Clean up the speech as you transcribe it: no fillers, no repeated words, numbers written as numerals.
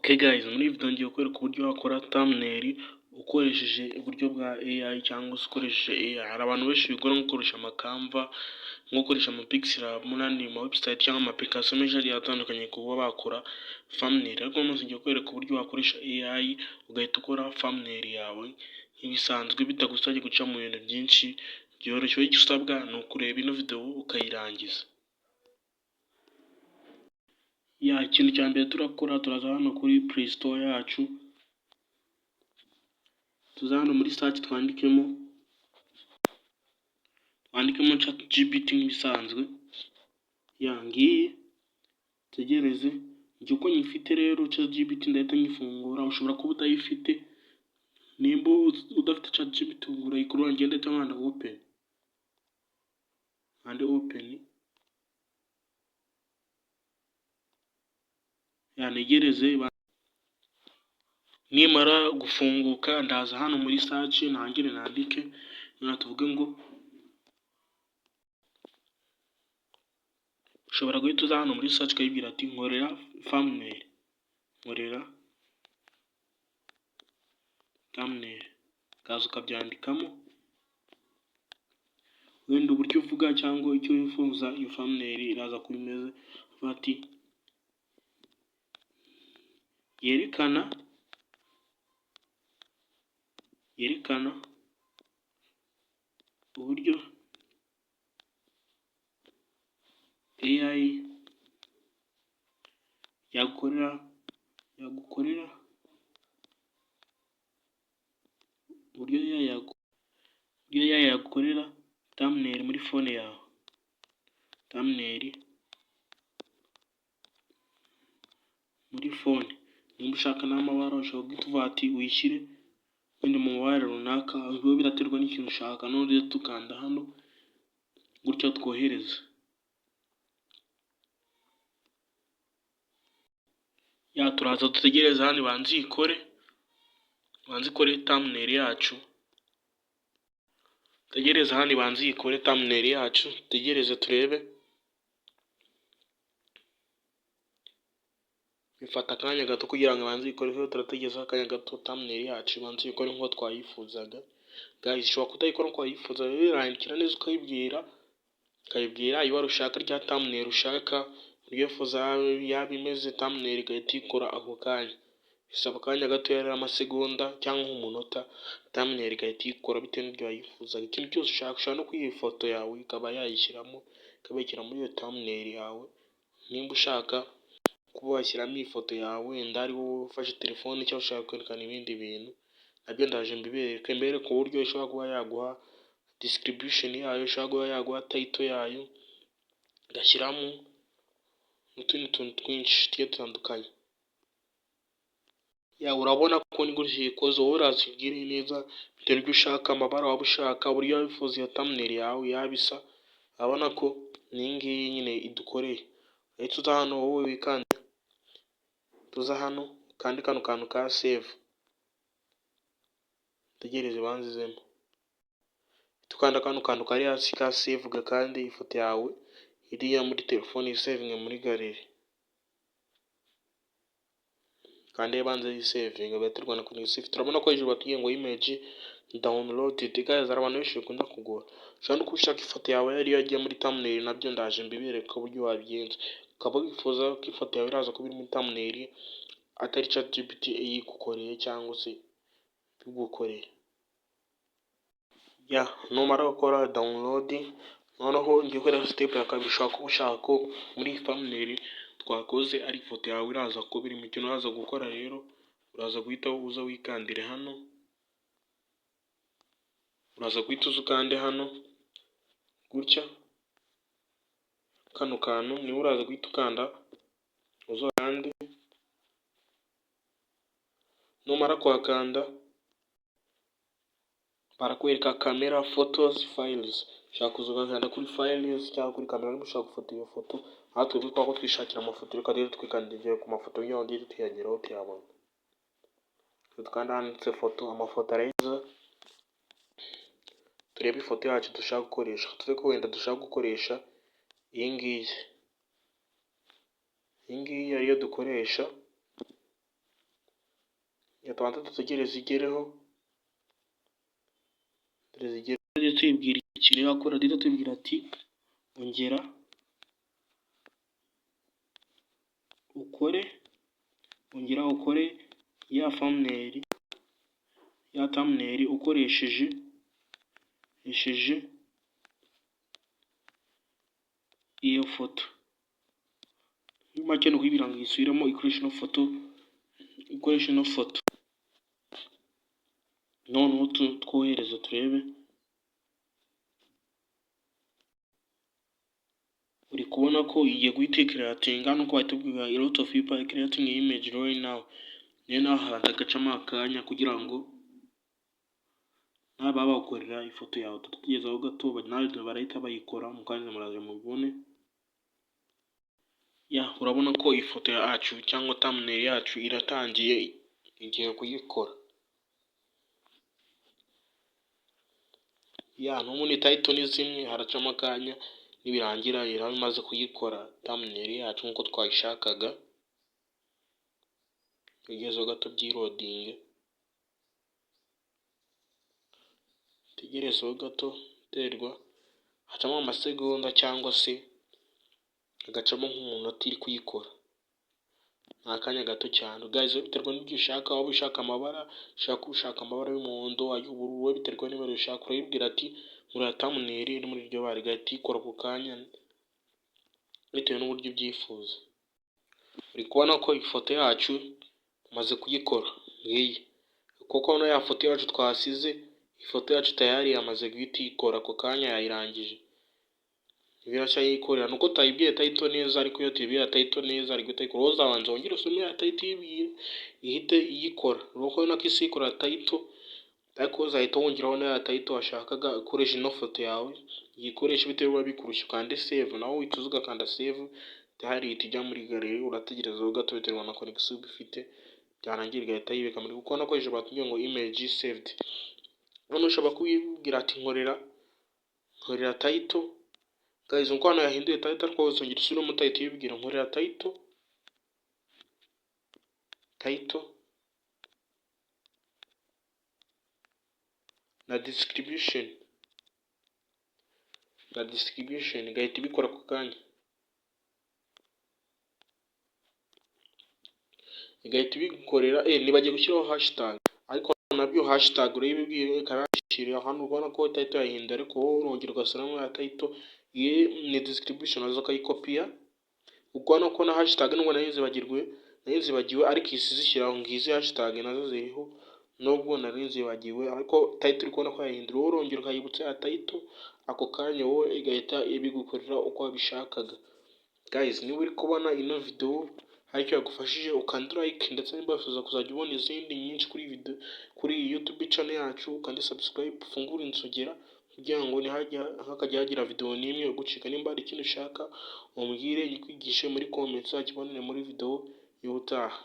Okay guys, muri iyi video ngiye kukwereka uburyo wakora thumbnail ukoresheje uburyo bwa AI cyangwa se ukoresheje AI. Hari abantu benshi bigora nko gukoresha ama Canva, nko gukoresha ama Pixlab n'andi ma website cyangwa ama application menshi agiye atandukanye kuba bakora thumbnail. Ariko uno munsi ngiye kukwereka uburyo wakoresha AI ugahita ukora thumbnail yawe nk'ibisanzwe, bitagusabye guca mu bintu byinshi, byoroshye. Wowe icyo usabwa ni ukureba ino video ukayirangiza. Ya, ikintu cya mbere turakora, turaza hano kuri Play Store yacu, tuza hano muri search, twandikemo ChatGPT nk'ibisanzwe. Ya, ngiyi, tegereze. Njye uko nyifite rero ChatGPT, ndahita nyifungura. Ushobora kuba utayifite. Nimba udafite ChatGPT urayikora. Njye ndahita nkanda open, nkande open. Ya, ntegereze. Nimara gufunguka, ndaza hano muri search, ntangire nandike. Noneho tuvuge ngo ushobora guhita uza hano muri search ukayibwira ati: "Nkorera thumbnail, nkorera thumbnail." Ukaza ukabyandikamo wenda uburyo uvuga cyangwa icyo wifuza iyo thumbnail iraza kuba imeze. Uvuga ati: "Yerekana uburyo AI yagukorera, uburyo AI yagukorera thumbnail muri phone yawe, thumbnail muri phone." Nimba ushaka n'amabara, ushobora guhita uvuga ati uyishyire wenda mu mabara runaka, biba biraterwa n'ikintu ushaka. Noneho dukanda hano gutya, twohereza. Ya, turaza dutegereze hano ibanze iyikore, ibanze ikore thumbnail yacu. Tegereze hano ibanze iyikore thumbnail yacu, dutegereze turebe. Bifata akanya gato kugira ngo ibanze iyikore, turategereza akanya gato thumbnail yacu ibanze iyikore nk'uko twayifuzaga. Guys, ushobora kutayikora nk'uko wayifuzaga, birandikira neza ukayibwira, ukayibwira ibara ushaka rya thumbnail ushaka, uburyo wifuza yaba imeze, thumbnail igahita iyikora ako kanya. Bisaba akanya gatoya rero, amasegonda cyangwa nk'umunota, thumbnail igahita iyikora bitewe n'ibyo wayifuzaga. Ikintu cyose ushaka, ushobora no kuyiha ifoto yawe ikaba yayishyiramo, ikaba muri iyo thumbnail yawe. Nimba ushaka kuba washyiramo ifoto yawe, wenda ari wowe ufashe telefone cyangwa ushaka kwerekana ibindi bintu, nabyo ndaje mbibereke, mbereke uburyo ishobora kuba yaguha description yayo, ishobora kuba yaguha title yayo, igashyiramo n'utundi tuntu twinshi tugiye dutandukanye. Ya, urabona ko ni gutya ikoze. Wowe uraza uyibwire neza bitewe n'ibyo ushaka, amabara waba ushaka, uburyo wifuza iyo thumbnail yawe yaba isa. Urabona ko ni iyi ngiyi nyine idukoreye. Urahita uza hano wowe wikande, tuza hano ukande kano kantu ka save, utegereze ibanze izemo. Ukanda kano kantu kari hasi ka save, ugakande, ifoto yawe iriya muri telefone yisevinge muri gallery. Kande ibanze yisevinge, biraterwa n'ukuntu yisave. Turabona ko hejuru batubwiye ngo "image downloaded". Guys, hari abantu benshi bikunda kugora. Ushobora no kuba ushaka ifoto yawe ariyo yagiye muri thumbnail, nabyo ndaje mbibereke uburyo wabigenza. Ukaba wifuza ko ifoto yawe iraza kuba iri muri thumbnail, atari ChatGPT iyigukoreye cyangwa se bigukoreye. Ya, numara gukora download, noneho ngiye kukwereka step ya kabiri. Ushobora kuba ushaka ko muri iyi thumbnail twakoze ari ifoto yawe iraza kuba irimo. Ikintu uraza gukora rero, uraza guhita uza wikandire hano, uraza guhita uza ukande hano gutya, kano kantu niho uraza guhita ukanda, uzakande. Numara kuhakanda, barakwereka camera, photos, files. Ushobora kuza ugakanda kuri files cyangwa kuri camera niba ushaka gufata iyo foto. Aho twebwe kubera ko twishakira amafoto, reka rero twikandire ku mafoto kugira ngo duhite tuyageraho, tuyabona. Dukanda handitse foto, amafoto arahita, turebe ifoto yacu dushaka gukoresha. Tuve ko wenda dushaka gukoresha iyi ngiyi, iyi ngiyi ariyo dukoresha. Tubanze dutegereze igereho, tuyibwira ikintu irakora. Duhita tubwira ati ongera ukore, ongera ukore ya thumbnail, ya thumbnail ukoresheje iyo foto. Muri make ni ukuyibwira ngo isubiremo ikoreshe ino foto, ikoreshe ino foto. Noneho twohereze turebe. Uri kubona ko igiye guhita icreatinga, nuko bahita batubwira a lot of people are creating image right now. Rero naho habanza hagacamo akanya kugira ngo nawe babakorera ifoto yawe. Tutegerezeho gato, nawe barahita bayikora mu kanya, muraje mubibone. Ya, urabona ko ifoto yacu cyangwa thumbnail yacu iratangiye, igiye kuyikora. Ya, n'ubundi title ni zimwe, haracamo akanya, nibirangira iraba imaze kuyikora thumbnail yacu nk'uko twayishakaga. Tegerezeho gato byiloadinge, tegerezeho gato, terwa hacamo amasegonda cyangwa se hagacamo nk'umunota iri kuyikora, ni akanya gato cyane. Guys, biterwa n'ibyo ushaka, waba ushaka amabara, ushaka ushaka amabara y'umuhondo, ay'ubururu, wowe biterwa n'ibara ushaka. Urayibwira ati nkorera thumbnail iri muri iryo bara, igahita iyikora ako kanya bitewe n'uburyo ubyifuza. Uri kubona ko ifoto yacu tumaze kuyikora, ngiyi, kuko ya foto yacu twasize, ifoto yacu tayari yamaze guhita iyikora ako kanya, yayirangije. Biracyayikorera nuko tutayibwiye title neza, ariko iyo tuyibwira title neza ari guhita ayikora. Wowe uzabanza wongere usome ya title uyibwire ihite iyikora. Urabona ko ihise iyikora title, ariko uzahita wongeraho na ya title washakaga ukoresha ino foto yawe, uyikoreshe bitewe niba bikurushya ukande save, nawe uhita uza ugakanda save, tayari ihita ijya muri gallery. Urategerezaho gato biterwa na connection uba ufite, byarangira igahita yibika muri, kuko ko hejuru batubwiye ngo image saved. Noneho ushobora kuyibwira ati nkorera title. Guys, nkuko hano yahinduye title, ariko uzongera usubiremo title uyibwira nkorera title na description, igahita ibikora ako kanya, igahita ibigukorera. Nibagiye gushyiraho hashtag, ariko nabyo hashtag urayibibwira ikabishyira hano. Ubona ko title yahinduye, ariko wowe urongera ugasubiramo ya title. Iyi ni description, uraza ukayikopiya. Ubwo ko na hashtag nubwo nari nzibagiwe, ariko ihise izishyiraho, ngizi hashtag nazo ziriho nubwo nari nzibagiwe, ariko title uri kubona ko yahindura. Wowe urongera ukayibutsa ya title ako kanya, wowe igahita ibigukorera uko wabishakaga. Guys, niba uri kubona ino video hari icyo yagufashije, ukande like, ndetse niba wifuza kuzajya ubona izindi nyinshi kuri video, kuri iyi YouTube channel yacu, ukande subscribe, ufungure inzogera kugira ngo ntihakajya hagira video n'imwe ugucika. Nimba hari ikintu ushaka umbwire nyikwigishe muri comments, uzakibonere muri video y'ubutaha.